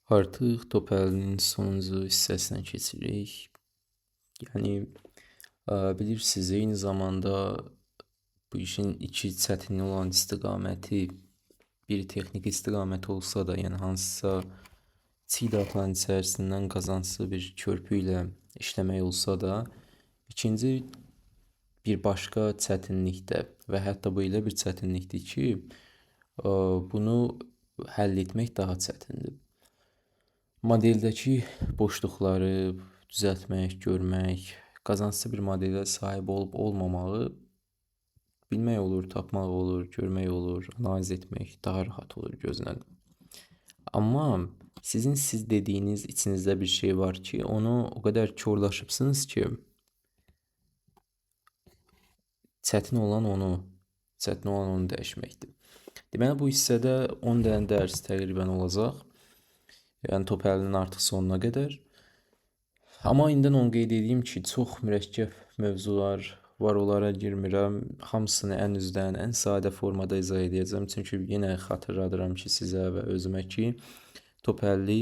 Artıq Topəlinin sonuncu hissəsinə keçirik. Yəni bilirsiniz, eyni zamanda bu işin iki çətinliyi olan istiqaməti, biri texniki istiqaməti olsa da, yəni hansısa çiy datanın içərisindən qazanclı bir körpü ilə işləmək olsa da, ikinci bir başqa çətinlik də və hətta bu elə bir çətinlikdir ki, bunu həll etmək daha çətindir. Modeldəki boşluqları düzəltmək, görmək, qazanclı bir modelə sahib olub olmamağı bilmək olur, tapmaq olur, görmək olur, analiz etmək daha rahat olur gözlə. Amma sizin siz dediyiniz içinizdə bir şey var ki, onu o qədər korlaşıbsınız ki, çətin olan onu dəyişməkdir. Deməli, bu hissədə 10 dənə dərs təqribən olacaq. Yəni Topəlinin artıq sonuna qədər. Amma indidən onu qeyd edeyim ki, çox mürəkkəb mövzular var, onlara girmirəm. Hamısını ən üzdən, ən sadə formada izah edəcəm. Çünki yenə xatırladıram ki, sizə və özümə ki, Topəlli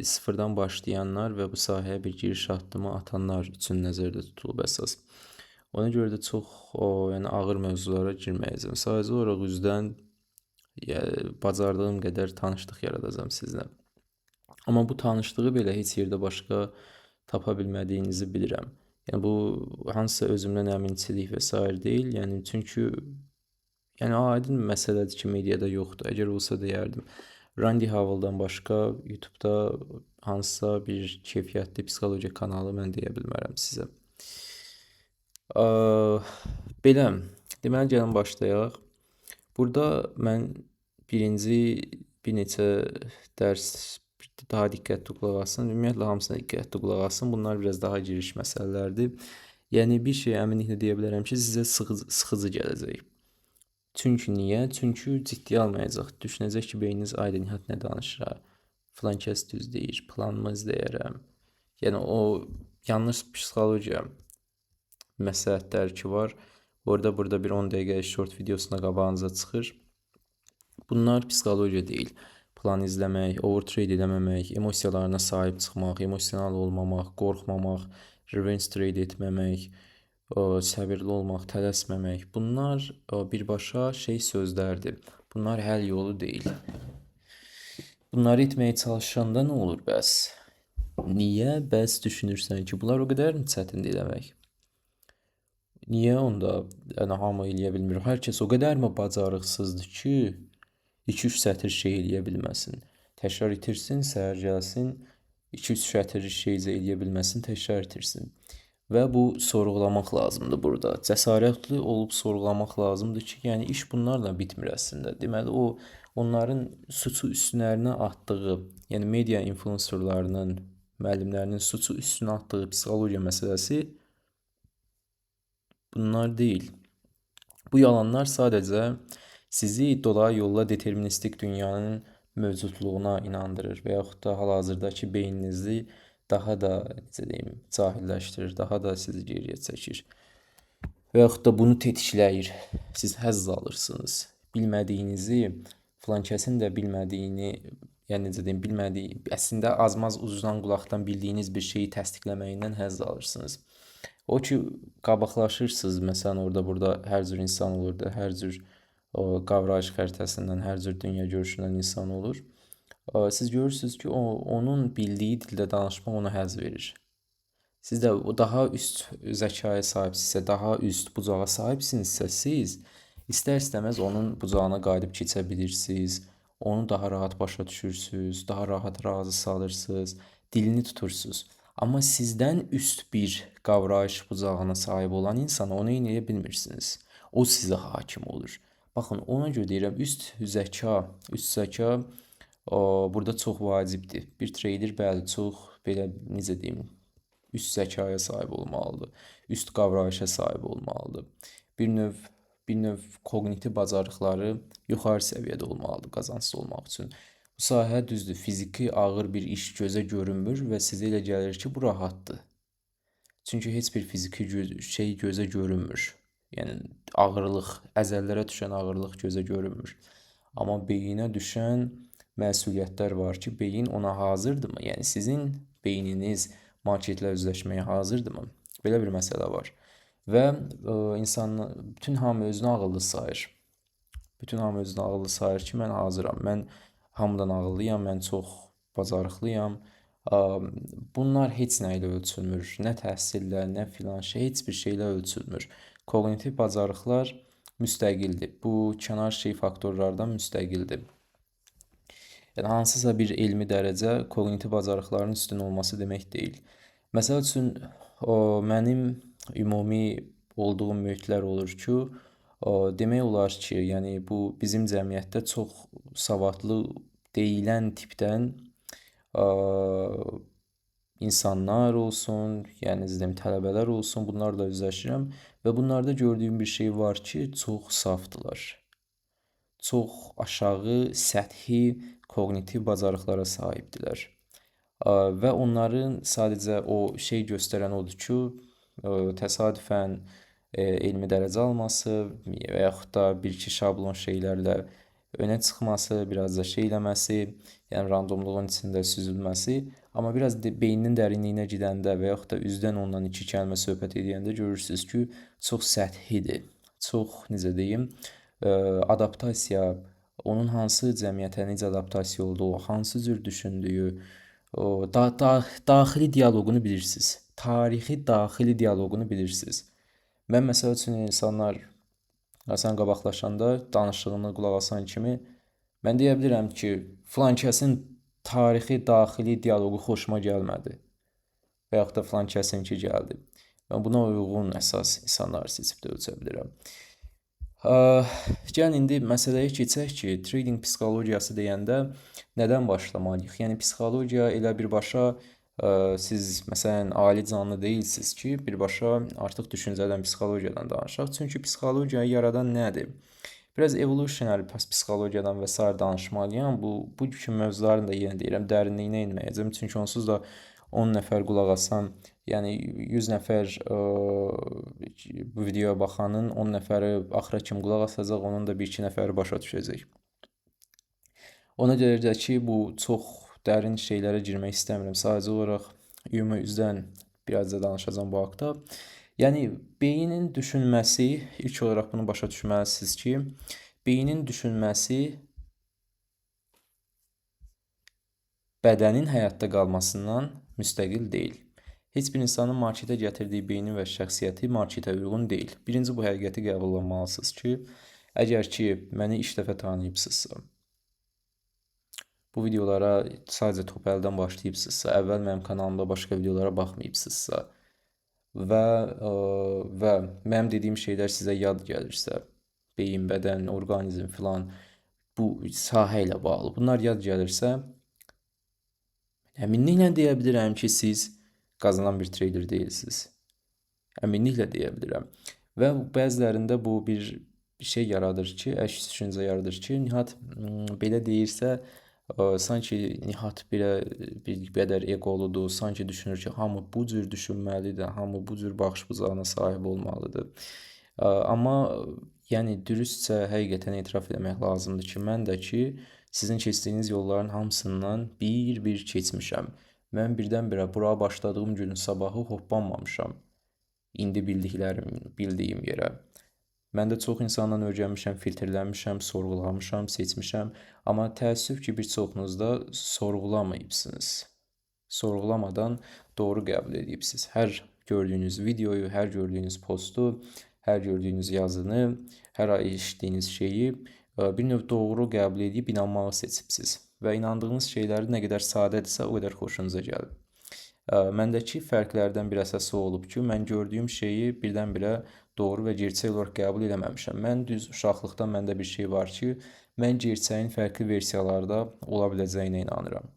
sıfırdan başlayanlar və bu sahəyə bir giriş addımı atanlar üçün nəzərdə tutulub əsas. Ona görə də çox yəni ağır mövzulara girməyəcəm. Sadəcə olaraq üzdən bacardığım qədər tanışlıq yaradacağam sizlə. Amma bu tanışlığı belə heç yerdə başqa tapa bilmədiyinizi bilirəm. Yəni bu hansısa özümdən əminçilik və sair deyil. Yəni çünki yəni aydın məsələdir ki, mediada yoxdur. Əgər olsa deyərdim. Randy Howell'dan başqa YouTube-da hansısa bir keyfiyyətli psixologiya kanalı mən deyə bilmərəm sizə. Belə, deməli gəlin başlayaq. Burada mən birinci bir neçə dərs daha diqqətli qulaq asın. Ümumiyyətlə hamısına diqqətli qulaq asın. Bunlar biraz daha giriş məsələlərdir. Yəni bir şey əminliklə deyə bilərəm ki, sizə sıxıcı gələcək. Çünki niyə? Çünki ciddiyə almayacaq. Düşünəcək ki, beyniniz ayda Nihat nə danışır ha? Filan kəs düz deyir, planımı izləyərəm. Yəni o yanlış psixologiya məsləhətləri ki var. Orada burada bir 10 dəqiqə short videosuna qabağınıza çıxır. Bunlar psixologiya deyil. Plan izləmək, overtrade eləməmək, emosiyalarına sahib çıxmaq, emosional olmamaq, qorxmamaq, revenge trade etməmək, səbirli olmaq, tələsməmək. Bunlar birbaşa şey sözlərdir. Bunlar həll yolu deyil. Bunları etməyə çalışanda nə olur bəs? Niyə bəs düşünürsən ki, bunlar o qədərmi çətindir eləmək? Niyə onda yəni hamı eləyə bilmir? Hər kəs o qədərmi bacarıqsızdır ki, 2-3 sətr şey eləyə bilməsin? Təkrar itirsin, səhər gəlsin, 2-3 sətr şeycə eləyə bilməsin, təkrar itirsin. Və bu sorğulamaq lazımdır burada. Cəsarətli olub sorğulamaq lazımdır ki, yəni iş bunlarla bitmir əslində. Deməli o onların suçu üstlərinə atdığı, yəni media influencerlarının, müəllimlərinin suçu üstünə atdığı psixologiya məsələsi bunlar deyil. Bu yalanlar sadəcə sizi dolayı yolla deterministik dünyanın mövcudluğuna inandırır və yaxud da hal-hazırdakı beyninizi daha da, necə deyim, cahilləşdirir, daha da sizi geriyə çəkir. Və yaxud da bunu tetikləyir. Siz həzz alırsınız. Bilmədiyinizi, filan kəsin də bilmədiyini, yəni necə deyim, bilmədiyi, əslində azmaz ucdan qulaqdan bildiyiniz bir şeyi təsdiqləməyindən həzz alırsınız. O ki, qabaqlaşırsınız, məsələn, orada burada hər cür insan olur da, hər cür o qavrayış xəritəsindən, hər cür dünya görüşündən insan olur. Siz görürsünüz ki, onun bildiyi dildə danışmaq ona həzz verir. Siz də o daha üst zəkaya sahibsinizsə, daha üst bucağa sahibsinizsə, siz istər-istəməz onun bucağına qayıdıb keçə bilirsiniz. Onu daha rahat başa düşürsünüz, daha rahat razı salırsınız, dilini tutursunuz. Amma sizdən üst bir qavrayış bucağına sahib olan insana onu eləyə bilmirsiniz. O sizə hakim olur. Baxın, ona görə deyirəm, üst zəka burada çox vacibdir. Bir trader, bəli, çox belə, necə deyim, üst zəkaya sahib olmalıdır. Üst qavrayışa sahib olmalıdır. Bir növ koqnitiv bacarıqları yuxarı səviyyədə olmalıdır qazanclı olmaq üçün. Bu sahə düzdür, fiziki ağır bir iş gözə görünmür və sizə elə gəlir ki, bu rahatdır. Çünki heç bir fiziki şey gözə görünmür. Yəni ağırlıq, əzəllərə düşən ağırlıq gözə görünmür. Amma beyinə düşən məsuliyyətlər var ki, beyin ona hazırdırmı? Yəni sizin beyniniz marketlə üzləşməyə hazırdırmı? Belə bir məsələ var. Və insan, bütün hamı özünü ağıllı sayır. Bütün hamı özünü ağıllı sayır ki, mən hazıram, mən hamıdan ağıllıyam, mən çox bacarıqlıyam. Bunlar heç nə ilə ölçülmür. Nə təhsillə, nə filan şey, heç bir şeylə ölçülmür. Koqnitiv bacarıqlar müstəqildir. Bu kənar şey faktorlardan müstəqildir. Yəni hansısa bir elmi dərəcə koqnitiv bacarıqların üstün olması demək deyil. Məsəl üçün, mənim ümumi olduğum mühitlər olur ki, demək olar ki, yəni bu bizim cəmiyyətdə çox savadlı deyilən tipdən insanlar olsun, yəni deyim, tələbələr olsun, bunlarla üzləşirəm və bunlarda gördüyüm bir şey var ki, çox safdırlar. Çox aşağı səthi koqnitiv bacarıqlara sahibdirlər. Və onların sadəcə o şey göstərən odur ki, təsadüfən elmi dərəcə alması və yaxud da bir-iki şablon şeylərlə önə çıxması, biraz da şey eləməsi, yəni randomluğun içində süzülməsi, amma biraz beyninin dərinliyinə gedəndə və yaxud da üzdən ondan iki kəlmə söhbət edəndə görürsünüz ki, çox səthidir, çox, necə deyim, adaptasiya, onun hansı cəmiyyətə necə adaptasiya olduğu, hansı cür düşündüyü, o daxili dialoqunu bilirsiniz. Tarixi daxili dialoqunu bilirsiniz. Mən məsəl üçün insanlar sən qabaqlaşanda danışığını qulaq asan kimi mən deyə bilirəm ki, filan kəsin tarixi daxili dialoqu xoşuma gəlmədi və yaxud da filan kəsinki gəldi. Mən buna uyğun əsas insanları seçib də ölçə bilirəm. Gəlin indi məsələyə keçək ki, trading psixologiyası deyəndə nədən başlamalıyıq? Yəni psixologiya elə birbaşa siz məsələn ali canlı deyilsiniz ki, birbaşa artıq düşüncədən, psixologiyadan danışaq. Çünki psixologiyayı yaradan nədir? Biraz evolutionary psixologiyadan və sair danışmalıyam. Bu kimi mövzuların da yenə deyirəm, dərinliyinə enməyəcəm. Çünki onsuz da 10 nəfər qulaq asan, yəni 100 nəfər bu videoya baxanın 10 nəfəri axıra kimi qulaq asacaq, onun da 1-2 nəfəri başa düşəcək. Ona görə də ki, bu çox dərin şeylərə girmək istəmirəm. Sadəcə olaraq ümumi üzdən biraz da danışacağam bu haqda. Yəni beynin düşünməsi, ilk olaraq bunu başa düşməlisiniz ki, beynin düşünməsi bədənin həyatda qalmasından müstəqil deyil. Heç bir insanın marketə gətirdiyi beyni və şəxsiyyəti marketə uyğun deyil. Birinci bu həqiqəti qəbullanmalısınız ki, əgər ki məni ilk dəfə tanıyıbsınızsa, bu videolara sadəcə top əldən başlayıbsınızsa, əvvəl mənim kanalımda başqa videolara baxmayıbsınızsa və mənim dediyim şeylər sizə yad gəlirsə, beyin, bədən, orqanizm filan bu sahə ilə bağlı bunlar yad gəlirsə, əminliklə deyə bilirəm ki, siz qazanan bir trader deyilsiniz. Əminliklə deyə bilirəm. Və bəzilərində bu bir şey yaradır ki, əks düşüncə yaradır ki, Nihat belə deyirsə, sanki Nihat belə bir qədər eqoludur, sanki düşünür ki, hamı bu cür düşünməlidir, hamı bu cür baxış bucağına sahib olmalıdır. Amma yəni dürüstcə həqiqətən etiraf eləmək lazımdır ki, mən də ki, sizin keçdiyiniz yolların hamısından bir-bir keçmişəm. Mən birdən-birə bura başladığım günün sabahı hoppanmamışam. İndi bildiklərim, bildiyim yerə. Mən də çox insandan öyrənmişəm, filtrlənmişəm, sorğulamışam, seçmişəm. Amma təəssüf ki, bir çoxunuz da sorğulamayıbsınız. Sorğulamadan doğru qəbul edibsiniz. Hər gördüyünüz videoyu, hər gördüyünüz postu, hər gördüyünüz yazını, hər eşitdiyiniz şeyi bir növ doğru qəbul edib inanmağı seçibsiniz. Və inandığınız şeyləri nə qədər sadədirsə, o qədər xoşunuza gəlib. Məndəki fərqlərdən bir əsası olub ki, mən gördüyüm şeyi birdən-birə doğru və gerçək olaraq qəbul eləməmişəm. Mən düz uşaqlıqdan məndə bir şey var ki, mən gerçəyin fərqli versiyalarda ola biləcəyinə inanıram.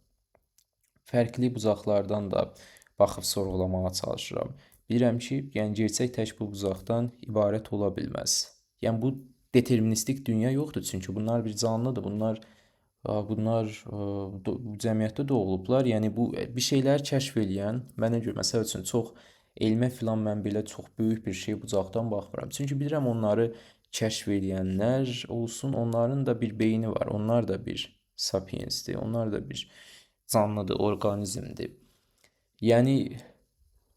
Fərqli bucaqlardan da baxıb sorğulamağa çalışıram. Bilirəm ki, yəni gerçək tək bu bucaqdan ibarət ola bilməz. Yəni bu deterministik dünya yoxdur, çünki bunlar bir canlıdır, bunlar cəmiyyətdə doğulublar. Yəni bu bir şeylər kəşf eləyən, mənə görə məsəl üçün çox elmə filan mən belə çox böyük bir şey bucaqdan baxmıram. Çünki bilirəm onları kəşf eləyənlər olsun, onların da bir beyni var, onlar da bir sapiensdir, onlar da bir canlıdır, orqanizmdir. Yəni,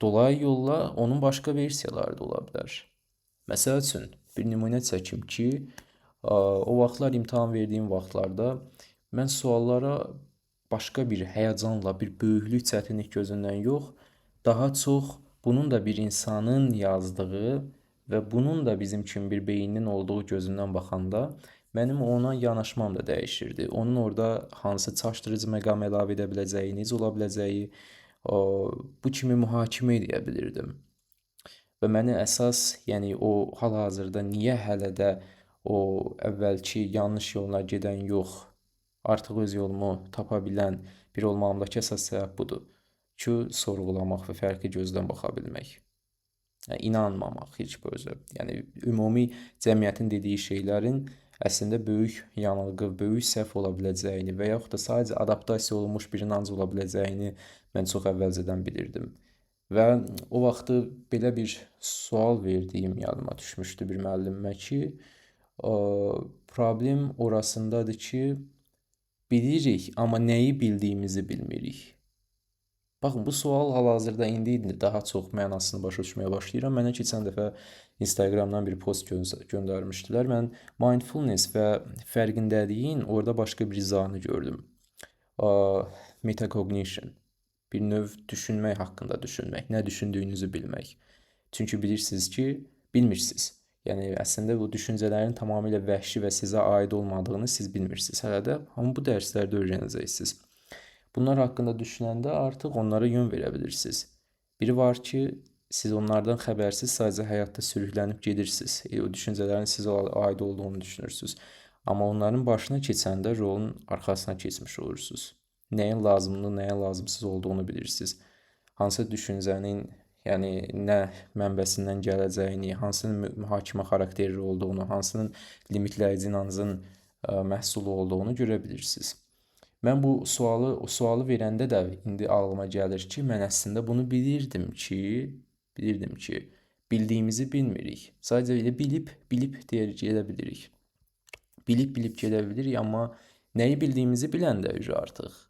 dolayı yolla onun başqa versiyaları da ola bilər. Məsəl üçün, bir nümunə çəkim ki, o vaxtlar imtahan verdiyim vaxtlarda mən suallara başqa bir həyəcanla, bir böyüklük, çətinlik gözündən yox, daha çox bunun da bir insanın yazdığı və bunun da bizim kimi bir beyninin olduğu gözündən baxanda mənim ona yanaşmam da dəyişirdi. Onun orada hansı çaşdırıcı məqam əlavə edə biləcəyi, necə ola biləcəyi, bu kimi mühakimə edə bilirdim. Və məni əsas, yəni o hal-hazırda niyə hələ də o əvvəlki yanlış yolla gedən yox, artıq öz yolumu tapa bilən bir olmağımdakı əsas səbəb budur ki, sorğulamaq və fərqli gözdən baxa bilmək. Yəni, inanmamaq heç bir özə. Yəni, ümumi cəmiyyətin dediyi şeylərin əslində böyük yanılğı, böyük səhv ola biləcəyini və yaxud da sadəcə adaptasiya olunmuş bir inanc ola biləcəyini mən çox əvvəlcədən bilirdim. Və o vaxtı belə bir sual verdiyim yadıma düşmüşdü bir müəllimə ki, problem orasındadır ki, bilirik, amma nəyi bildiyimizi bilmirik. Baxın, bu sual hal-hazırda indi daha çox mənasını başa düşməyə başlayıram. Mənə keçən dəfə Instagramdan bir post göndərmişdilər. Mən mindfulness və fərqindəliyin orada başqa bir izahını gördüm. Metacognition. Bir növ düşünmək haqqında düşünmək, nə düşündüyünüzü bilmək. Çünki bilirsiniz ki, bilmirsiniz. Yəni, əslində bu düşüncələrin tamamilə vəhşi və sizə aid olmadığını siz bilmirsiniz hələ də. Amma bu dərslərdə öyrənəcəksiniz. Bunlar haqqında düşünəndə artıq onlara yön verə bilirsiniz. Biri var ki, siz onlardan xəbərsiz sadəcə həyatda sürüklənib gedirsiniz. O düşüncələrin sizə aid olduğunu düşünürsünüz. Amma onların başına keçəndə rolun arxasına keçmiş olursunuz. Nəyin lazımlı, nəyin lazımsız olduğunu bilirsiniz. Hansı düşüncənin, yəni nə mənbəsindən gələcəyini, hansının mühakimə xarakterli olduğunu, hansının limitləyici inancın məhsulu olduğunu görə bilirsiniz. Mən bu sualı, o sualı verəndə də indi ağlıma gəlir ki, mən əslində bunu bilirdim ki, bildiyimizi bilmirik. Sadəcə elə bilib, bilib deyər gedə bilirik. Bilib, bilib gedə bilirik, amma nəyi bildiyimizi biləndə artıq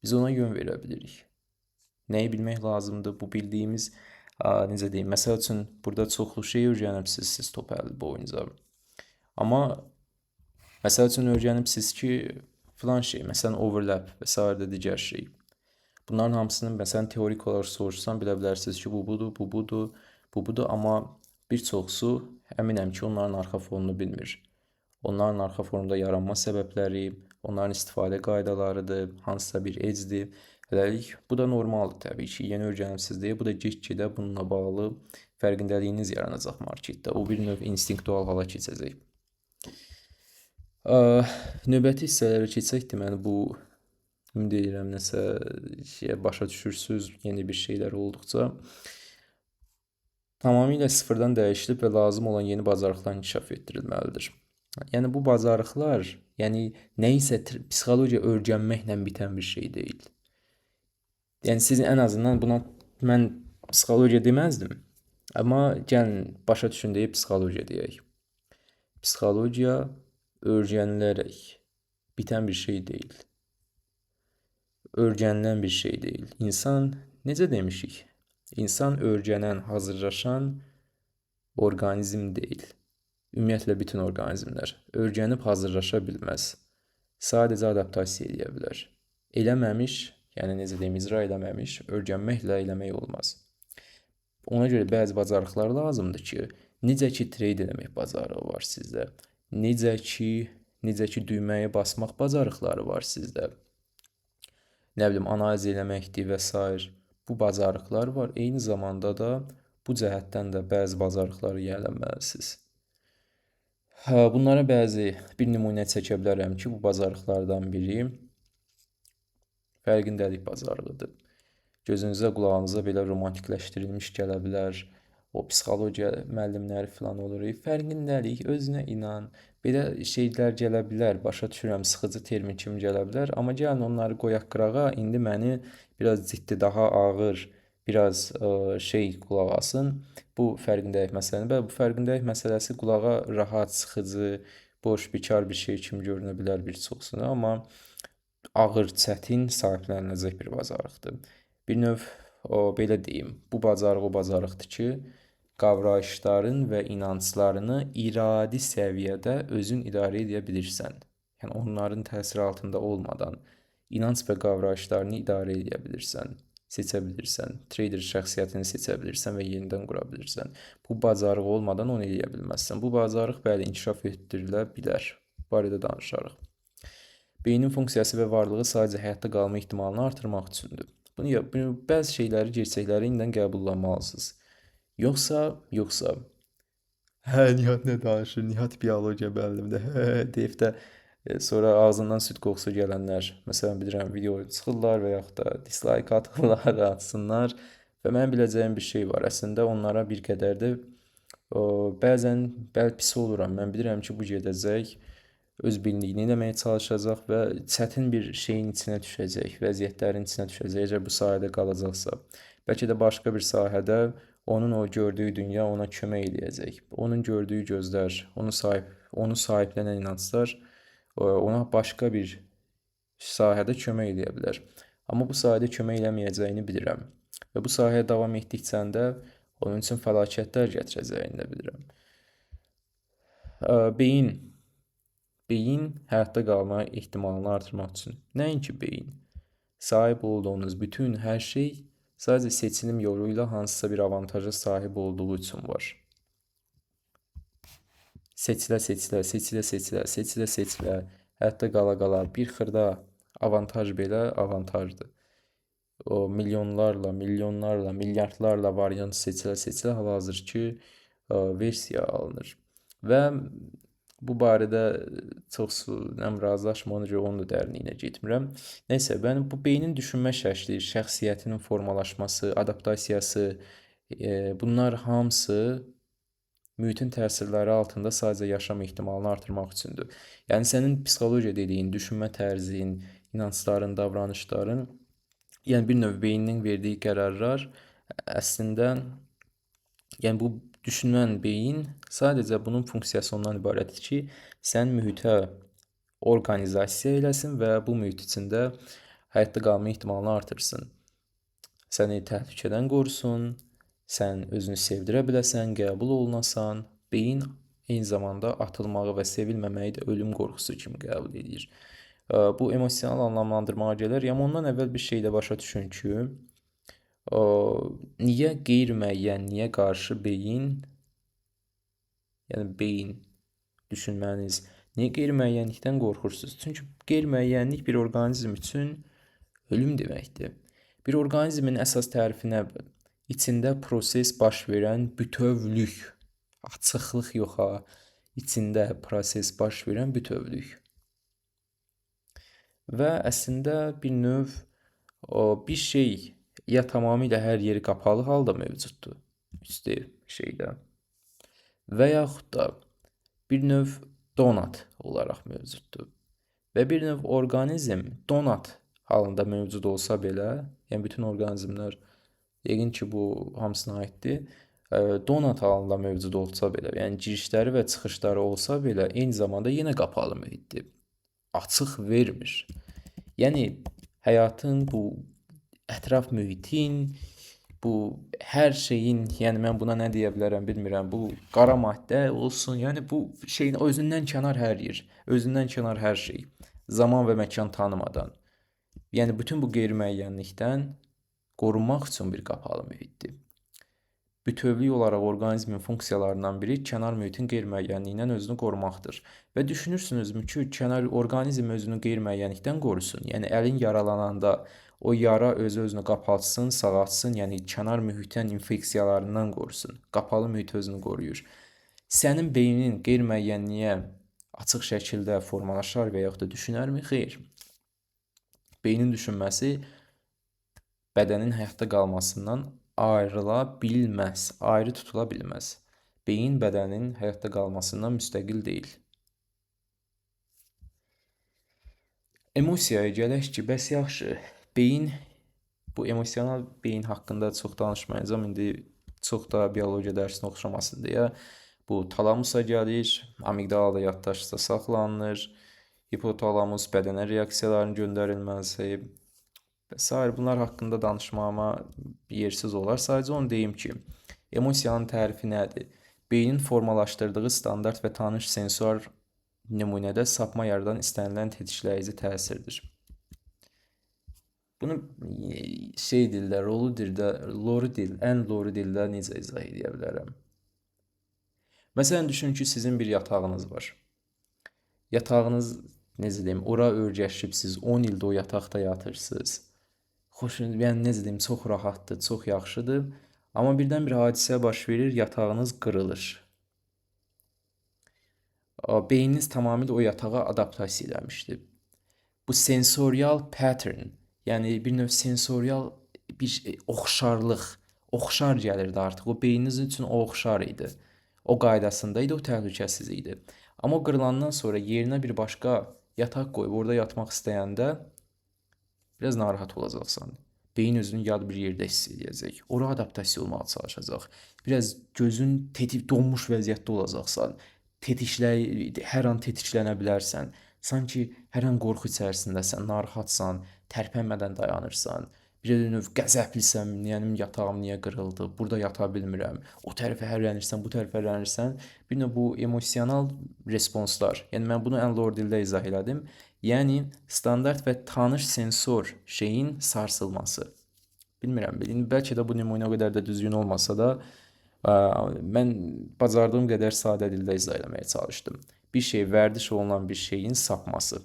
biz ona yön verə bilirik. Nəyi bilmək lazımdır? Bu bildiyimiz, necə deyim, məsəl üçün, burada çoxlu şey öyrənibsiniz siz top 50 boyunca. Amma məsəl üçün öyrənibsiniz ki, filan şey, məsələn, overlap və s. də digər şey. Bunların hamısını, məsələn, teorik olaraq soruşsam, bilə bilərsiniz ki, bu budur, bu budur, bu budur, amma bir çoxsu əminəm ki, onların arxa fonunu bilmir. Onların arxa fonunda yaranma səbəbləri, onların istifadə qaydalarıdır, hansısa bir edgedir. Hələlik, bu da normaldır təbii ki, yeni öyrənibsiniz deyə, bu da get-gedə bununla bağlı fərqindəliyiniz yaranacaq marketdə. O bir növ instinktual hala keçəcək. Növbəti hissələrə keçsək, deməli, bu, ümid edirəm, nəsə şeyə başa düşürsünüz, yeni bir şeylər olduqca. Tamamilə sıfırdan dəyişilib və lazım olan yeni bacarıqlar inkişaf etdirilməlidir. Yəni, bu bacarıqlar, yəni, nəyisə psixologiya öyrənməklə bitən bir şey deyil. Yəni, sizin ən azından buna mən psixologiya deməzdim, amma gəlin, başa düşün deyə psixologiya deyək. Psixologiya öyrənilərək bitən bir şey deyil. Öyrənilən bir şey deyil. İnsan, necə demişik? İnsan öyrənən, hazırlaşan orqanizm deyil. Ümumiyyətlə, bütün orqanizmlər öyrənib hazırlaşa bilməz. Sadəcə adaptasiya eləyə bilər. Eləməmiş, yəni necə deyim, icra eləməmiş, öyrənməklə eləmək olmaz. Ona görə bəzi bacarıqlar lazımdır ki, necə ki trade eləmək bacarığı var sizdə, necə ki düyməyə basmaq bacarıqları var sizdə, nə bilim, analiz eləməkdir və s. Bu bacarıqlar var. Eyni zamanda da bu cəhətdən də bəzi bacarıqları yiyələnməlisiniz. Bunlara bəzi bir nümunə çəkə bilərəm ki, bu bacarıqlardan biri fərqindəlik bacarığıdır. Gözünüzə, qulağınıza belə romantikləşdirilmiş gələ bilər. O psixologiya müəllimləri filan olur. Fərqindəlik, özünə inan. Belə şeylər gələ bilər. Başa düşürəm, sıxıcı termin kimi gələ bilər. Amma gəlin onları qoyaq qırağa. İndi məni biraz ciddi, daha ağır, biraz şey qulaq asın. Bu fərqindəlik məsələni. Bəli, bu fərqindəlik məsələsi qulağa rahat, sıxıcı, Boş, bikar bir şey kimi görünə bilər bir çoxsuna, amma ağır, çətin sahibləniləcək bir bacarıqdır. Bir növ, belə deyim, bu bacarıq o bacarıqdır ki, qavrayışların və inanclarını iradi səviyyədə özün idarə edə bilirsən. Yəni onların təsiri altında olmadan inanc və qavrayışlarını idarə edə bilirsən, seçə bilirsən, trader şəxsiyyətini seçə bilirsən və yenidən qura bilirsən. Bu bacarıq olmadan onu eləyə bilməzsən. Bu bacarıq bəli inkişaf etdirilə bilər. Bu barədə danışarıq. Beynin funksiyası və varlığı sadəcə həyatda qalma ehtimalını artırmaq üçündür. Bunu bəzi şeyləri, gerçəkləri indidən qəbullanmalısınız. Yoxsa hə, Nihat nə danışır? Nihat biologiya müəllimidir. Hə, deyib də sonra ağzından süd qoxusu gələnlər, məsələn, bilirəm, video çıxırlar və yaxud da dislike atırlar, atsınlar və mənim biləcəyim bir şey var. Əslində onlara bir qədər də bəzən bəli pis oluram. Mən bilirəm ki, bu gedəcək, öz billiyini eləməyə çalışacaq və çətin bir şeyin içinə düşəcək, vəziyyətlərin içinə düşəcək, əgər bu sahədə qalacaqsa. Bəlkə də başqa bir sahədə onun o gördüyü dünya ona kömək eləyəcək. Onun gördüyü gözlər, onu sahiblənən inanclar ona başqa bir sahədə kömək eləyə bilər. Amma bu sahədə kömək eləməyəcəyini bilirəm. Və bu sahəyə davam etdikcə də onun üçün fəlakətlər gətirəcəyini də bilirəm. Beyin həyatda qalma ehtimalını artırmaq üçün. Nəinki beyin. Sahib olduğunuz bütün hər şey sadəcə seçilim yolu ilə hansısa bir avantaja sahib olduğu üçün var. Seçilə, seçilə, seçilə, seçilə, seçilə, seçilə, həyatda qala-qala bir xırda avantaj belə avantajdır. O milyonlarla, milyonlarla, milyardlarla variant seçilə, seçilə hal-hazırki versiya alınır. Və bu barədə çox razılaşma, ona görə onun da dərinliyinə getmirəm. Nəysə, mən bu beynin düşünmə şəkli, şəxsiyyətinin formalaşması, adaptasiyası, bunlar hamısı mühitin təsirləri altında sadəcə yaşam ehtimalını artırmaq üçündür. Yəni sənin psixologiya dediyin, düşünmə tərzin, inancların, davranışların, yəni bir növ beyninin verdiyi qərarlar əslində, yəni bu düşünən beyin sadəcə bunun funksiyası ondan ibarətdir ki, sən mühitə orqanizasiya eləsin və bu mühit içində həyatda qalma ehtimalını artırsın. Səni təhlükədən qorusun, sən özünü sevdirə biləsən, qəbul olunasan. Beyin eyni zamanda atılmağı və sevilməməyi də ölüm qorxusu kimi qəbul edir. Bu emosional anlamlandırmağa gəlir. Amma ondan əvvəl bir şey də başa düşün ki, niyə qeyri-müəyyənliyə qarşı beyin, yəni beyin düşünməniz, niyə qeyri-müəyyənlikdən qorxursunuz? Çünki qeyri-müəyyənlik bir orqanizm üçün ölüm deməkdir. Bir orqanizmin əsas tərifinə içində proses baş verən bütövlük, açıqlıq yox ha, içində proses baş verən bütövlük. Və əslində bir növ bir şey ya tamamilə hər yeri qapalı halda mövcuddur, 3D şeydə, və yaxud da bir növ donat olaraq mövcuddur. Və bir növ orqanizm donat halında mövcud olsa belə, yəni bütün orqanizmlər yəqin ki, bu hamısına aiddir, donat halında mövcud olsa belə, yəni girişləri və çıxışları olsa belə, eyni zamanda yenə qapalı mühitdir. Açıq vermir. Yəni həyatın, bu ətraf mühitin, bu hər şeyin, yəni mən buna nə deyə bilərəm bilmirəm, bu qara maddə olsun, yəni bu şeyin özündən kənar hər yer, özündən kənar hər şey, zaman və məkan tanımadan. Yəni bütün bu qeyri-müəyyənlikdən qorunmaq üçün bir qapalı mühitdir. Bütövlük olaraq orqanizmin funksiyalarından biri kənar mühitin qeyri-müəyyənliyindən özünü qorumaqdır. Və düşünürsünüzmü ki, kənar orqanizm özünü qeyri-müəyyənlikdən qorusun? Yəni əlin yaralananda o yara özü-özünü qapaltsın, sağaltsın, yəni kənar mühitin infeksiyalarından qorusun. Qapalı mühit özünü qoruyur. Sənin beynin qeyri-müəyyənliyə açıq şəkildə formalaşar və yaxud da düşünərmi? Xeyr. Beynin düşünməsi bədənin həyatda qalmasından ayrıla bilməz, ayrı tutula bilməz. Beyin bədənin həyatda qalmasından müstəqil deyil. Emosiyaya gələk ki, bəs yaxşı, beyin, bu emosional beyin haqqında çox danışmayacağam, indi çox da biologiya dərsinə oxşamasın deyə. Bu talamusa gəlir, amigdalada yaddaşda saxlanılır. Hipotalamus bədənə reaksiyaların göndərilməsi və sair, bunlar haqqında danışmağıma yersiz olar. Sadəcə onu deyim ki, emosiyanın tərifi nədir? Beynin formalaşdırdığı standart və tanış sensor nümunədə sapma yaradan istənilən tetikləyici təsirdir. Bunu şey dildə, rolu dildə, loru dil, ən loru dildə necə izah edə bilərəm? Məsələn, düşünün ki, sizin bir yatağınız var. Yatağınız, necə deyim, ora öyrəşibsiz, 10 ildə o yataqda yatırsınız. Xoşunuz, yəni necə deyim, çox rahatdır, çox yaxşıdır. Amma birdən bir hadisə baş verir, yatağınız qırılır. Beyniniz tamamilə o yatağa adaptasiya eləmişdi. Bu sensorial pattern, yəni bir növ sensorial bir oxşarlıq, oxşar gəlirdi artıq. O beyniniz üçün o oxşar idi. O qaydasında idi, o təhlükəsiz idi. Amma o qırılandan sonra yerinə bir başqa yataq qoyub orada yatmaq istəyəndə biraz narahat olacaqsan. Beyin özünü yad bir yerdə hiss edəcək. Ora adaptasiya olmağa çalışacaq. Biraz gözün tetik donmuş vəziyyətdə olacaqsan. Hər an tetiklənə bilərsən. Sanki hər an qorxu içərisindəsən, narahatsan, tərpənmədən dayanırsan. Bir növ qəzəblisən, yəni yatağım niyə qırıldı, burada yata bilmirəm. O tərəfə hərlənirsən, bu tərəfə hərlənirsən. Bir növ bu emosional responslar. Yəni mən bunu ən lor dildə izah elədim. Yəni standart və tanış sensor şeyin sarsılması. Bilmirəm, bəlkə də bu nümunə o qədər də düzgün olmasa da, mən bacardığım qədər sadə dildə izah eləməyə çalışdım. Bir şey, vərdiş olunan bir şeyin sapması.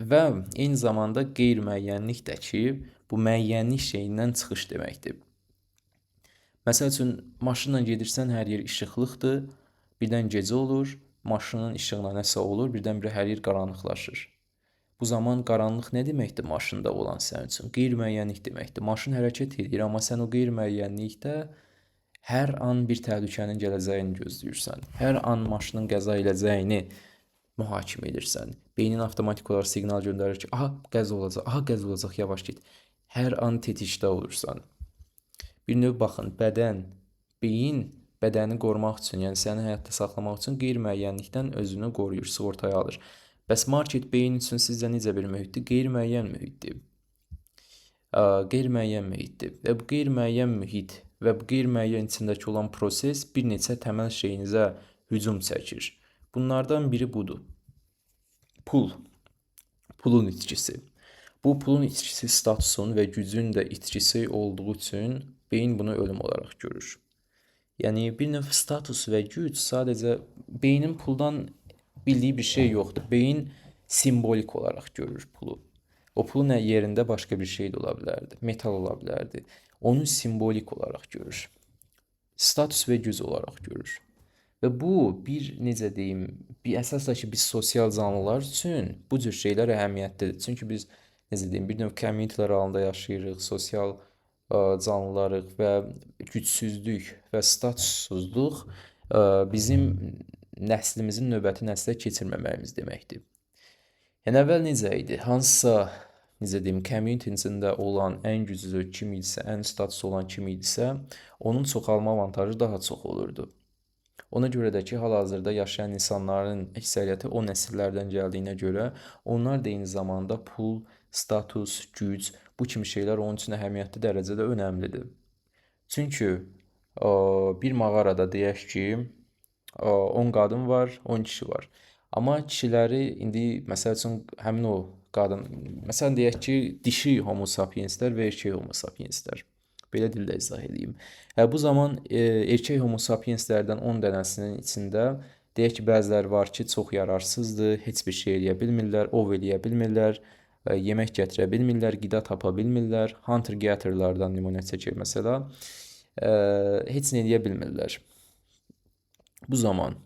Və eyni zamanda qeyri-müəyyənlik də ki, bu müəyyənlik şeyindən çıxış deməkdir. Məsəl üçün, maşınla gedirsən, hər yer işıqlıqdır, birdən gecə olur, maşının işığına nəsə olur, birdən-birə hər yer qaranlıqlaşır. Bu zaman qaranlıq nə deməkdir maşında olan sənin üçün? Qeyri-müəyyənlik deməkdir. Maşın hərəkət edir, amma sən o qeyri-müəyyənlikdə hər an bir təhlükənin gələcəyini gözləyirsən. Hər an maşının qəza eləcəyini mühakimə edirsən. Beynin avtomatik olaraq siqnal göndərir ki, aha, qəza olacaq, aha, qəza olacaq, yavaş get. Hər an tetikdə olursan. Bir növ baxın, bədən, beyin bədəni qorumaq üçün, yəni səni həyatda saxlamaq üçün qeyri-müəyyənlikdən özünü qoruyur, sığortaya alır. Bəs market beyin üçün sizcə necə bir mühitdir? Qeyri-müəyyən mühitdir. Qeyri-müəyyən mühitdir. Və bu qeyri-müəyyən mühit və bu qeyri-müəyyən içindəki olan proses bir neçə təməl şeyinizə hücum çəkir. Bunlardan biri budur. Pul. Pulun itkisi. Bu pulun itkisi statusun və gücün də itkisi olduğu üçün beyin bunu ölüm olaraq görür. Yəni bir növ status və güc sadəcə beynin puldan bildiyi bir şey yoxdur. Beyin simbolik olaraq görür pulu. O pulun yerində başqa bir şey də ola bilərdi, metal ola bilərdi. Onu simbolik olaraq görür. Status və güc olaraq görür. Və bu bir, necə deyim, bir əsasla ki, biz sosial canlılar üçün bu cür şeylər əhəmiyyətlidir. Çünki biz, necə deyim, bir növ community-lər halında yaşayırıq, sosial canlılarıq və gücsüzlük və statussuzluq bizim nəslimizin növbəti nəslə keçirməməyimiz deməkdir. Yəni əvvəl necə idi? Hansısa, necə deyim, community içində olan ən güclü kim idisə, ən status olan kim idisə, onun çoxalma avantajı daha çox olurdu. Ona görə də ki, hal-hazırda yaşayan insanların əksəriyyəti o nəsillərdən gəldiyinə görə, onlar da eyni zamanda pul, status, güc, bu kimi şeylər onun üçün əhəmiyyətli dərəcədə önəmlidir. Çünki bir mağarada deyək ki, 10 qadın var, 10 kişi var. Amma kişiləri indi, məsəl üçün, həmin o qadın, məsələn deyək ki, dişi homo sapienslər və erkək homo sapienslər. Belə dildə izah edeyim. Bu zaman erkək homo sapienslərdən 10 dənəsinin içində deyək ki, bəziləri var ki, çox yararsızdır, heç bir şey eləyə bilmirlər, ov eləyə bilmirlər, yemək gətirə bilmirlər, qida tapa bilmirlər. Hunter-gatherlardan nümunə çəkir məsəla. Heç nə eləyə bilmirlər. Bu zaman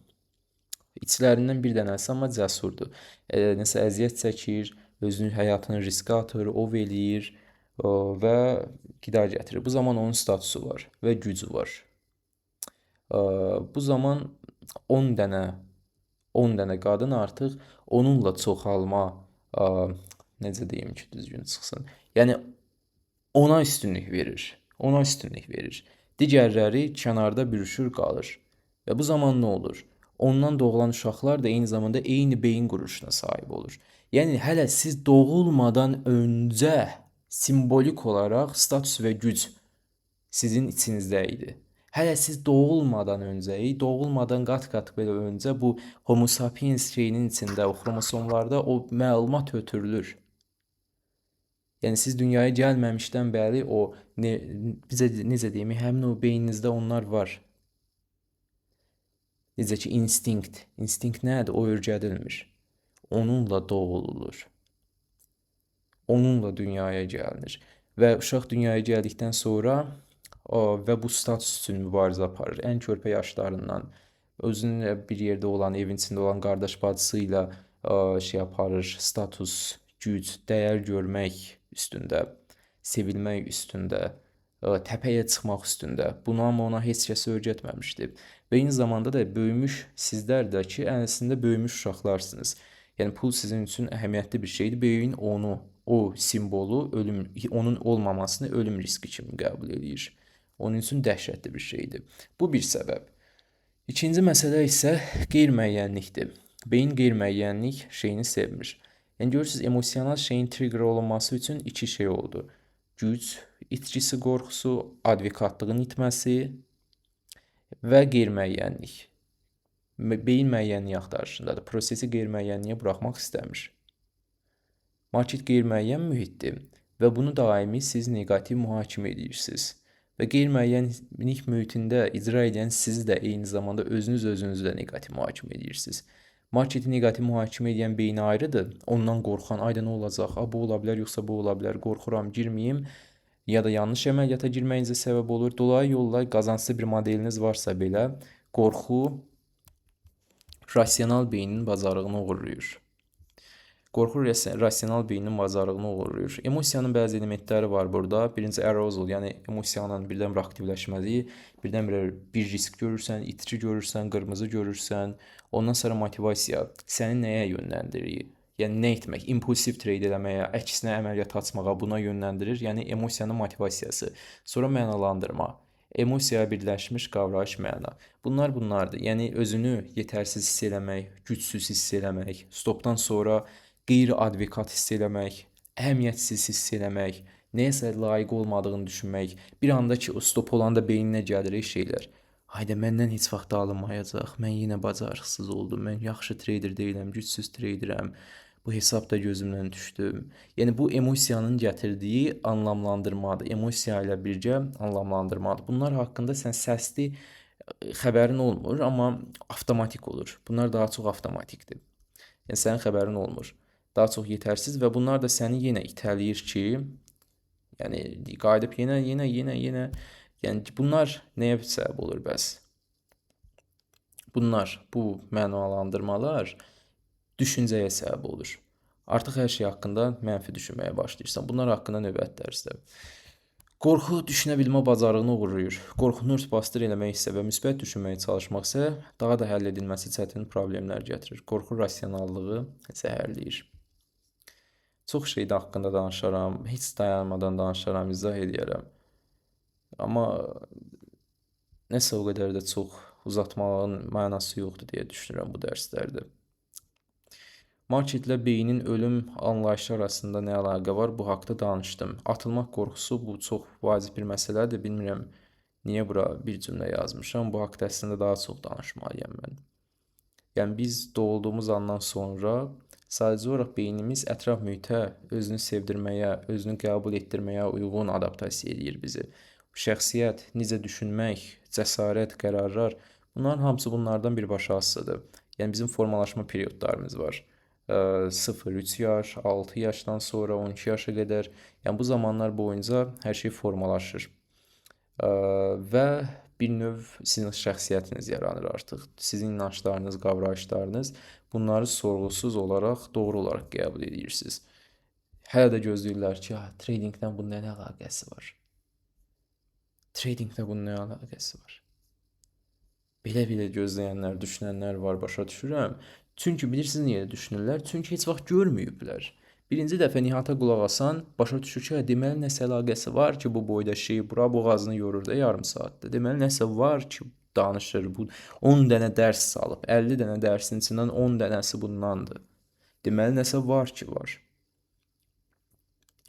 içlərindən bir dənəsi amma cəsurdur. Nəsə əziyyət çəkir, özünün həyatını riskə atır, ov eləyir və qida gətirir. Bu zaman onun statusu var və gücü var. Bu zaman 10 dənə qadın artıq onunla çoxalma, necə deyim ki, düzgün çıxsın. Yəni ona üstünlük verir. Ona üstünlük verir. Digərləri kənarda bürüşür, qalır. Və bu zaman nə olur? Ondan doğulan uşaqlar da eyni zamanda eyni beyin quruluşuna sahib olur. Yəni hələ siz doğulmadan öncə simvolik olaraq status və güc sizin içinizdə idi. Hələ siz doğulmadan öncə, doğulmadan qat-qat belə öncə bu Homo sapiens şeyinin içində, o xromosomlarda o məlumat ötürülür. Yəni siz dünyaya gəlməmişdən bəri o bizə necə deyim, həmin o beyninizdə onlar var. Necə ki instinkt. İnstinkt nədir? O öyrədilmir. Onunla doğulur. Onunla dünyaya gəlinir. Və uşaq dünyaya gəldikdən sonra və bu status üçün mübarizə aparır. Ən körpə yaşlarından özünün bir yerdə olan, evin içində olan qardaş bacısı ilə şey aparır, status, güc, dəyər görmək üstündə, sevilmək üstündə, təpəyə çıxmaq üstündə. Bunu amma ona heç kəs öyrətməmişdi. Və eyni zamanda da böyümüş sizlər də ki, əslində böyümüş uşaqlarsınız. Yəni pul sizin üçün əhəmiyyətli bir şeydir. Beyin onu, o simvolu, ölüm, onun olmamasını ölüm riski kimi qəbul eləyir. Onun üçün dəhşətli bir şeydir. Bu bir səbəb. İkinci məsələ isə qeyri-müəyyənlikdir. Beyin qeyri-müəyyənlik şeyini sevmir. Yəni görürsünüz, emosional şeyin trigger olunması üçün iki şey oldu. Güc itkisi qorxusu, advokatlığın itməsi və qeyri-müəyyənlik. Beyin müəyyənlik axtarışındadır. Prosesi qeyri-müəyyənliyə buraxmaq istəmir. Market qeyri-müəyyən mühitdir və bunu daimi siz neqativ mühakimə edirsiniz. Və qeyri-müəyyənlik mühitində icra edən sizi də eyni zamanda özünüz özünüzü də neqativ mühakimə edirsiniz. Marketi neqativ mühakimə edən beyni ayrıdır. Ondan qorxan, ayda nə olacaq, a, bu ola bilər, yoxsa bu ola bilər, qorxuram, girməyim ya da yanlış əməliyyata girməyinizə səbəb olur. Dolayı yolla qazanclı bir modeliniz varsa belə, qorxu rasional beynin bacarığını oğurlayır. Qorxu rasional beynin bacarığını oğurlayır. Emosiyanın bəzi elementləri var burada. Birinci arousal, yəni emosiyanın birdən-birə aktivləşməsi, birdən-birə bir risk görürsən, itki görürsən, qırmızı görürsən. Ondan sonra motivasiya səni nəyə yönləndirir? Yəni nə etmək? İmpulsiv trade eləməyə, əksinə əməliyyat açmağa buna yönləndirir. Yəni emosiyanın motivasiyası. Sonra mənalandırma. Emosiyaya birləşmiş qavrayış məna. Bunlar bunlardır. Yəni özünü yetərsiz hiss eləmək, gücsüz hiss eləmək, stopdan sonra qeyri-advokat hiss eləmək, əhəmiyyətsiz hiss eləmək, nəyəsə layiq olmadığını düşünmək. Bir anda ki, o stop olanda beyninə gəlir şeylər. Hayda, məndən heç vaxt alınmayacaq, mən yenə bacarıqsız oldum, mən yaxşı trader deyiləm, gücsüz traderəm, bu hesab da gözümdən düşdü. Yəni bu emosiyanın gətirdiyi anlamlandırmadır, emosiya ilə birgə anlamlandırmadır. Bunlar haqqında sən səsli xəbərin olmur, amma avtomatik olur. Bunlar daha çox avtomatikdir. Yəni sənin xəbərin olmur. Daha çox yetərsiz və bunlar da səni yenə itələyir ki, yəni qayıdıb yenə, yəni bunlar nəyə səbəb olur bəs? Bunlar, bu mənalandırmalar düşüncəyə səbəb olur. Artıq hər şey haqqında mənfi düşünməyə başlayırsan. Bunlar haqqında növbəti dərsdə. Qorxu düşünə bilmə bacarığını oğurlayır. Qorxunu ört-basdır eləmək isə və müsbət düşünməyə çalışmaq isə daha da həll edilməsi çətin problemlər gətirir. Qorxu rasionallığı zəhərləyir. Çox şey də haqqında danışaram, heç dayanmadan danışaram, izah eləyərəm. Amma nəsə o qədər də çox uzatmağın mənası yoxdur deyə düşünürəm bu dərslərdə. Marketlə beynin ölüm anlayışı arasında nə əlaqə var? Bu haqda danışdım. Atılmaq qorxusu bu çox vacib bir məsələdir. Bilmirəm niyə bura bir cümlə yazmışam. Bu haqda əslində daha çox danışmalıyam mən. Yəni biz doğulduğumuz andan sonra sadəcə olaraq beynimiz ətraf mühitə özünü sevdirməyə, özünü qəbul etdirməyə uyğun adaptasiya eləyir bizi. Şəxsiyyət, necə düşünmək, cəsarət, qərarlar, bunların hamısı bunlardan birbaşa asılıdır. Yəni bizim formalaşma periodlarımız var. 0-3 yaş, 6 yaşdan sonra 12 yaşa qədər. Yəni bu zamanlar boyunca hər şey formalaşır. Və bir növ sizin şəxsiyyətiniz yaranır artıq. Sizin inançlarınız, qavrayışlarınız, bunları sorğusuz olaraq, doğru olaraq qəbul edirsiniz. Hələ də gözləyirlər ki, tradingdən bunun nə əlaqəsi var? Tradingdə bunun nə əlaqəsi var? Belə-belə gözləyənlər, düşünənlər var, başa düşürəm. Çünki bilirsiniz niyə düşünürlər? Çünki heç vaxt görməyiblər. Birinci dəfə Nihata qulaq asan, başa düşür ki, deməli nəsə əlaqəsi var ki, bu boyda şey bura boğazını yorur da yarım saatda. Deməli nəsə var ki, danışır. Bu 10 dənə dərs salıb, 50 dənə dərsin içindən 10 dənəsi bundandır. Deməli nəsə var ki, var.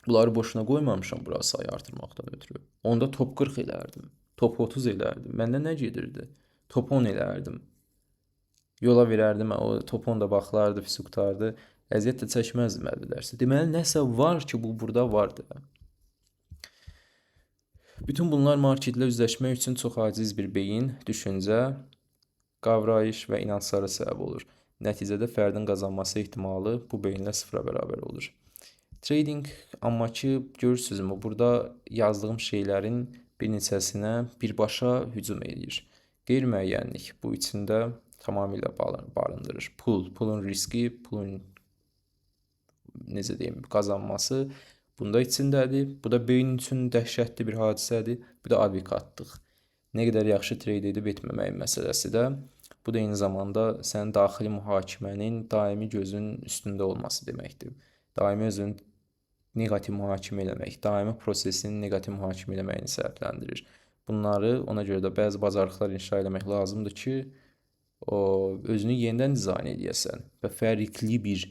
Bunları boşuna qoymamışam bura sayı artırmaqdan ötürü. Onda top 40 elərdim, top 30 elərdim. Məndə nə gedirdi? Top 10 elərdim. Yola verərdim, o top 10 da baxlardı, pis qurtardı. Əziyyət də çəkməzdim 50 dərsi. Deməli nəsə var ki, bu burada vardı. Bütün bunlar marketlə üzləşmək üçün çox aciz bir beyin, düşüncə, qavrayış və inanclara səbəb olur. Nəticədə fərdin qazanması ehtimalı bu beyinlə sıfıra bərabər olur. Trading, amma ki, görürsünüzmü, burada yazdığım şeylərin bir neçəsinə birbaşa hücum eləyir. Qeyri-müəyyənlik bu içində tamamilə barındırır. Pul, pulun riski, pulun necə deyim, qazanması bunda içindədir. Bu da beyin üçün dəhşətli bir hadisədir. Bu da advokatlıq. Nə qədər yaxşı trade edib etməməyin məsələsi də. Bu da eyni zamanda sənin daxili mühakimənin daimi gözün üstündə olması deməkdir. Daimi özünü neqativ mühakimə eləmək, daimi prosesin neqativ mühakimə eləməyini səbəbləndirir. Bunları ona görə də bəzi bacarıqlar inşa eləmək lazımdır ki, o özünü yenidən dizayn eləyəsən və fərqli bir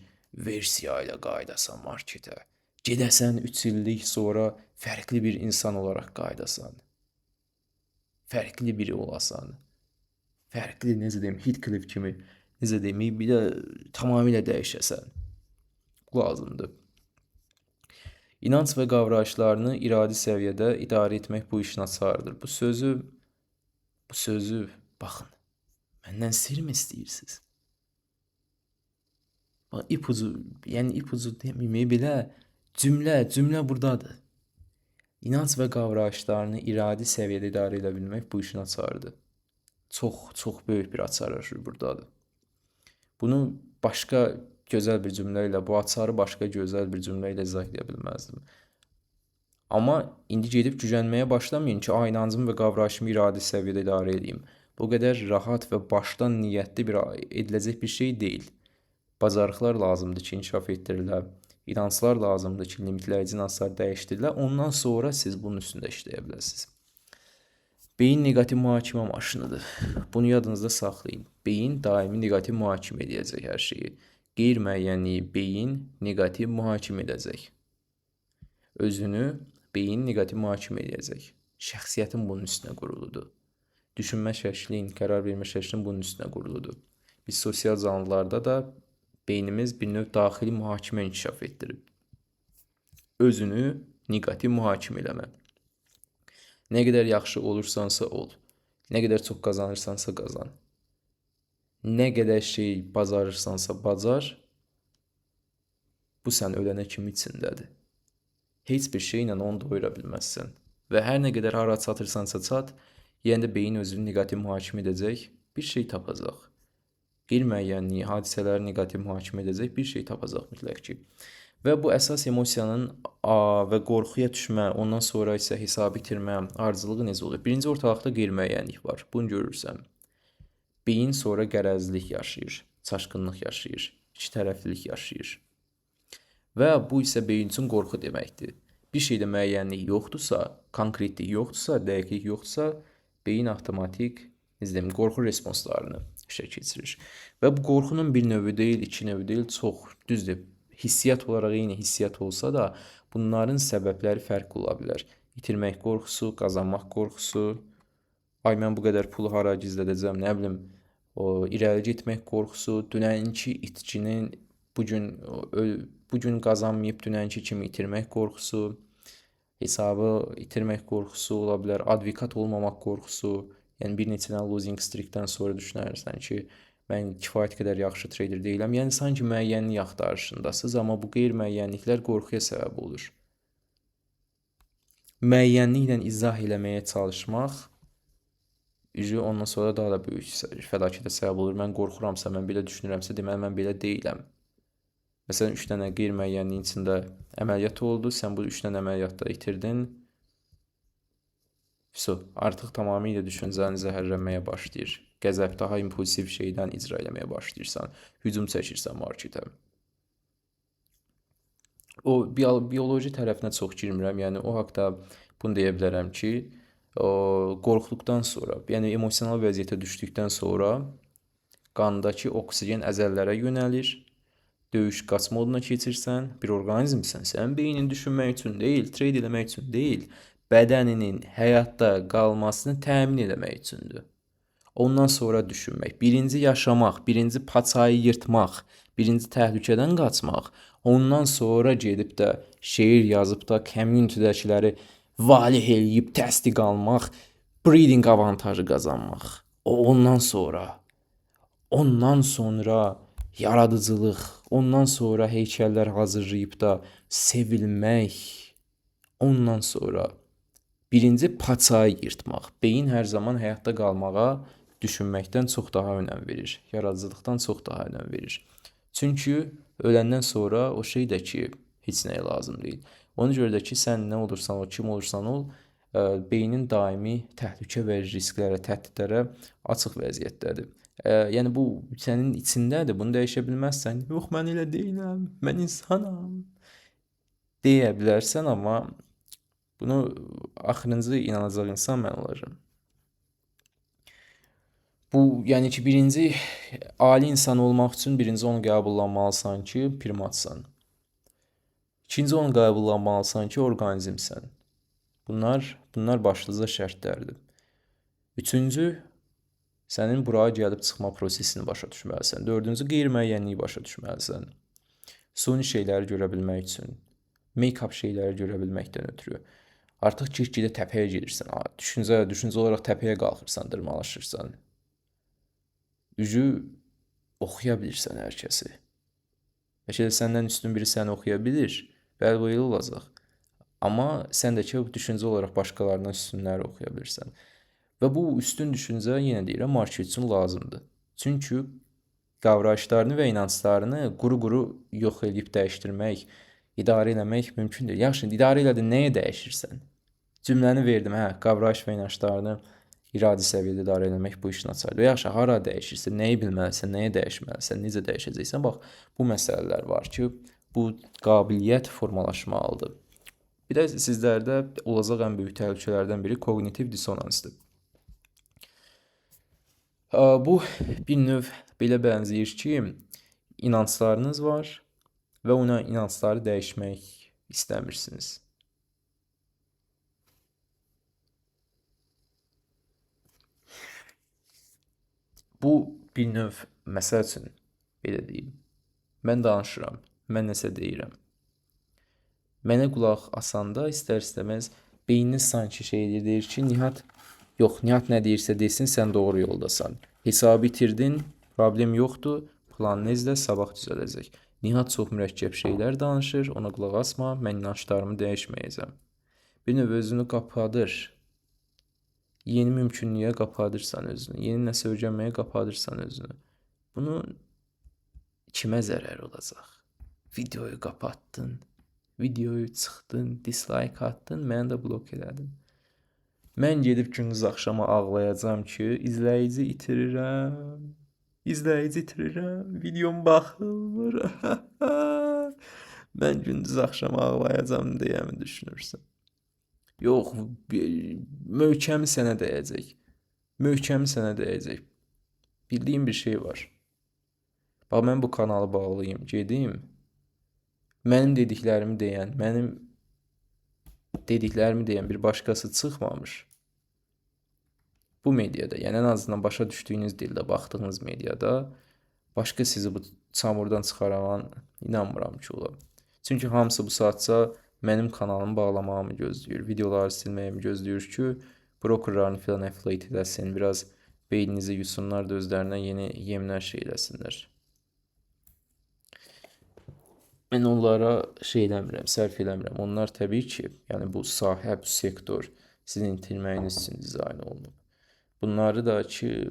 versiya ilə qayıdasan marketə. Gedəsən 3 illik sonra fərqli bir insan olaraq qayıdasan. Fərqli biri olasan. Fərqli, necə deyim, Heathcliff kimi, necə deyim, bir də tamamilə dəyişəsən. Bu lazımdır. İnanc və qavrayışlarını iradi səviyyədə idarə etmək bu işin açarıdır. Bu sözü baxın, məndən sirmi istəyirsiniz? Bax, ipucu, yəni ipucu deməyim belə, cümlə buradadır. İnanc və qavrayışlarını iradi səviyyədə idarə edə bilmək bu işin açarıdır. Çox, çox böyük bir açar buradadır. Bunu başqa gözəl bir cümlə ilə, bu açarı başqa gözəl bir cümlə ilə izah edə bilməzdim. Amma indi gedib gücənməyə başlamayın ki, ay, inancımı və qavrayışımı iradi səviyyədə idarə edeyim. Bu qədər rahat və başdan niyyətli bir ediləcək bir şey deyil. Bacarıqlar lazımdır ki, inkişaf etdirilə, inanclar lazımdır ki, limitləyici inanclar dəyişdirilə. Ondan sonra siz bunun üstündə işləyə bilərsiniz. Beyin neqativ mühakimə maşınıdır. Bunu yadınızda saxlayın. Beyin daimi neqativ mühakimə edəcək hər şeyi. Qeyri-müəyyənliyi beyin neqativ mühakimə edəcək. Özünü beyin neqativ mühakimə edəcək. Şəxsiyyətin bunun üstünə quruludur. Düşünmə şəklin, qərar vermə şəklin bunun üstünə quruludur. Biz sosial canlılarda da beynimiz bir növ daxili mühakimə inkişaf etdirib. Özünü neqativ mühakimə eləmə. Nə qədər yaxşı olursansa ol, nə qədər çox qazanırsansa qazan, nə qədər şey bacarırsansa bacar, bu sən ölənə kimi içindədir. Heç bir şeylə onu doyura bilməzsən. Və hər nə qədər hara çatırsansa çat, yenə də beyin özünü neqativ mühakimə edəcək bir şey tapacaq. Qeyri-müəyyənliyi, hadisələri neqativ mühakimə edəcək bir şey tapacaq mütləq ki. Və bu əsas emosiyanın və qorxuya düşmə, ondan sonra isə hesabı itirmə ardıcılığı necə olur? Birinci ortalıqda qeyri-müəyyənlik var. Bunu görürsən. Beyin sonra qərəzlik yaşayır, çaşqınlıq yaşayır, iki tərəflilik yaşayır. Və bu isə beyin üçün qorxu deməkdir. Bir şeydə müəyyənlik yoxdursa, konkretlik yoxdursa, dəqiqlik yoxdursa, beyin avtomatik, necə deyim, qorxu responslarını işə keçirir. Və bu qorxunun bir növü deyil, iki növü deyil, çox düzdür. Hissiyyat olaraq eyni hissiyyat olsa da, bunların səbəbləri fərqli ola bilər. İtirmək qorxusu, qazanmaq qorxusu, ay mən bu qədər pulu hara gizlədəcəm, nə bilim, o irəli getmək qorxusu, dünənki itkinin bu gün qazanmayıb dünənki kimi itirmək qorxusu, hesabı itirmək qorxusu ola bilər, advokat olmamaq qorxusu. Yəni bir neçə dənə losing streak-dən sonra düşünərsən ki, mən kifayət qədər yaxşı trader deyiləm. Yəni sanki müəyyənlik axtarışındasınız, amma bu qeyri-müəyyənliklər qorxuya səbəb olur. Müəyyənliklə izah eləməyə çalışmaq üzü ondan sonra daha da böyük fəlakətə səbəb olur. Mən qorxuramsa, mən belə düşünürəmsə, deməli mən belə deyiləm. Məsələn, 3 dənə qeyri-müəyyənliyin içində əməliyyat oldu, sən bu 3 dənə əməliyyatda itirdin. So, artıq tamamilə düşüncəni zəhərlənməyə başlayır. Qəzəb daha impulsiv şeydən icra eləməyə başlayırsan. Hücum çəkirsən marketə. O bioloji tərəfinə çox girmirəm. Yəni o haqda bunu deyə bilərəm ki, o qorxduqdan sonra, yəni emosional vəziyyətə düşdükdən sonra qandakı oksigen əzələlərə yönəlir. Döyüş qaç moduna keçirsən, bir orqanizmsən. Sənin beynin düşünmək üçün deyil, trade eləmək üçün deyil, bədəninin həyatda qalmasını təmin eləmək üçündür. Ondan sonra düşünmək, birinci yaşamaq, birinci paçayı yırtmaq, birinci təhlükədən qaçmaq, ondan sonra gedib də şeir yazıb da community-dəkiləri valeh eləyib təsdiq almaq, breeding avantajı qazanmaq. O ondan sonra, ondan sonra yaradıcılıq, ondan sonra heykəllər hazırlayıb da sevilmək, ondan sonra birinci paçayı yırtmaq. Beyin hər zaman həyatda qalmağa düşünməkdən çox daha önəm verir, yaradıcılıqdan çox daha önəm verir. Çünki öləndən sonra o şey də ki, heç nəyə lazım deyil. Ona görə də ki, sən nə olursan ol, kim olursan ol, beynin daimi təhlükə və risklərə, təhdidlərə açıq vəziyyətdədir. Yəni bu sənin içindədir, bunu dəyişə bilməzsən. Yox, mən elə deyiləm, mən insanam deyə bilərsən, amma bunu axırıncı inanacaq insan mən olacağam. Bu, yəni ki, birinci ali insan olmaq üçün birinci onu qəbullanmalısan ki, primatsan. İkinci onu qəbullanmalısan ki, orqanizmsən. Bunlar başlıca şərtlərdir. Üçüncü, sənin buraya gəlib çıxma prosesini başa düşməlisən. Dördüncü, qeyri-müəyyənliyi başa düşməlisən. Suni şeyləri görə bilmək üçün, make-up şeyləri görə bilməkdən ötürü. Artıq get-gedə təpəyə gedirsən. Düşüncə olaraq təpəyə qalxırsan, dırmalaşırsan. Üzü oxuya bilirsən hər kəsi. Bəlkə də səndən üstün biri səni oxuya bilir. Bəli, bu elə olacaq. Amma sən də ki, düşüncə olaraq başqalarından üstünləri oxuya bilirsən. Və bu üstün düşüncə, yenə deyirəm, market üçün lazımdır. Çünki qavrayışlarını və inanclarını quru-quru yox eləyib dəyişdirmək, idarə eləmək mümkün deyil. Yaxşı, idarə elədin, nəyə dəyişirsən? Cümləni verdim, hə, qavrayış və inanclarını iradi səviyyədə idarə eləmək bu işin açarıdır. Yaxşı, hara dəyişirsən, nəyi bilməlisən, nəyə dəyişməlisən, necə dəyişəcəksən? Bax, bu məsələlər var ki, bu qabiliyyət formalaşmalıdır. Bir də sizlərdə olacaq ən böyük təhlükələrdən biri koqnitiv disonansdır. Bu bir növ belə bənzəyir ki, inanclarınız var və ona inancları dəyişmək istəmirsiniz. Bu bir növ, məsəl üçün, belə deyim, mən danışıram, mən nəsə deyirəm. Mənə qulaq asanda istər-istəməz beyniniz sanki şey edir, deyir ki, Nihat, yox, Nihat nə deyirsə desin, sən doğru yoldasan. Hesabı itirdin, problem yoxdur, planını izlə, sabah düzələcək. Nihat çox mürəkkəb şeylər danışır, ona qulaq asma, mən inançlarımı dəyişməyəcəm. Bir növ özünü qapadır. Yeni mümkünlüyə qapadırsan özünü, yeni nəsə öyrənməyə qapadırsan özünü. Bunun kimə zərər olacaq? Videoyu qapatdın, videoyu çıxdın, dislike atdın, məni də blok elədin. Mən gedib gündüz axşama ağlayacağam ki, izləyici itirirəm, izləyici itirirəm, videom baxılmır. Mən gündüz axşama ağlayacağam deyə mi düşünürsən? Yox, möhkəmi sənə dəyəcək. Möhkəmi sənə dəyəcək. Bildiyim bir şey var. Bax, mən bu kanalı bağlayayım, gedim. Mənim dediklərimi deyən, mənim dediklərimi deyən bir başqası çıxmamış. Bu mediada, yəni ən azından başa düşdüyünüz dildə baxdığınız mediada başqa sizi bu çamurdan çıxaran inanmıram ki, ola. Çünki hamısı bu saatca mənim kanalımı bağlamağımı gözləyir, videoları silməyimi gözləyir ki, brokerlarını filan affiliate eləsin, biraz beyninizi yusunlar da özlərinə yeni yemlər şey eləsinlər. Mən onlara şey eləmirəm, sərf eləmirəm. Onlar təbii ki, yəni bu sahə, bu sektor sizin itirməyiniz üçün dizayn olunub. Bunları da ki,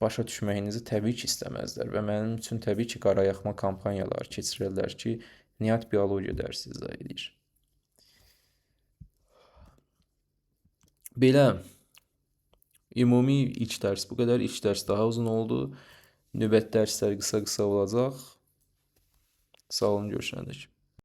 başa düşməyinizi təbii ki, istəməzlər və mənim üçün təbii ki, qarayaxma kampaniyaları keçirirlər ki, Nihat biologiya dərsi izah edir. Belə, ümumi ilk dərs bu qədər. İlk dərs daha uzun oldu. Növbəti dərslər qısa-qısa olacaq. Sağ olun, görüşənədək.